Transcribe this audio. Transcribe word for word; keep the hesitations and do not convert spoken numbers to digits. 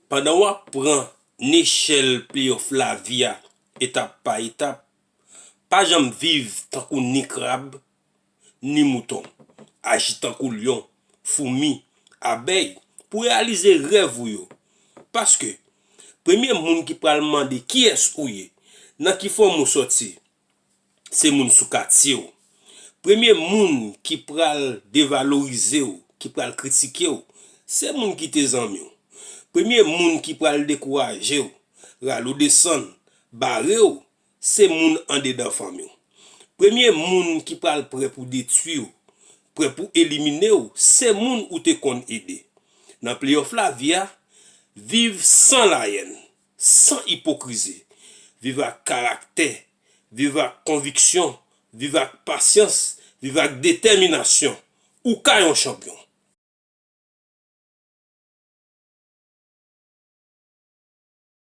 Pandan w ap pran nechèl playoff lavi a etap pa etap, pa janm viv tankou ni krab, ni mouton. Aji tankou lyon, foumi, abèy pou reyalize rèv ou yo. Paske, premye moun ki pral mande kiyès ou ye, nan ki fòm ou sòti, se moun sou katye w. Premye moun ki pral devalorize w, ki pral kritike w, se moun ki te zanmi w. Premye moun ki pral dekouraje w, rale w desann, bare w, se moun andedan fanmi w. Premye moun ki pral prè pou detwi w, prè pou elimine w, se moun ou te konn ede. Nan playoff lavi a, viv san layèn, san ipokrizi. Viv ak karaktè, viv ak konviksyon, viv ak pasyans, viv ak detèminasyon. Ou ka yon chanpyon.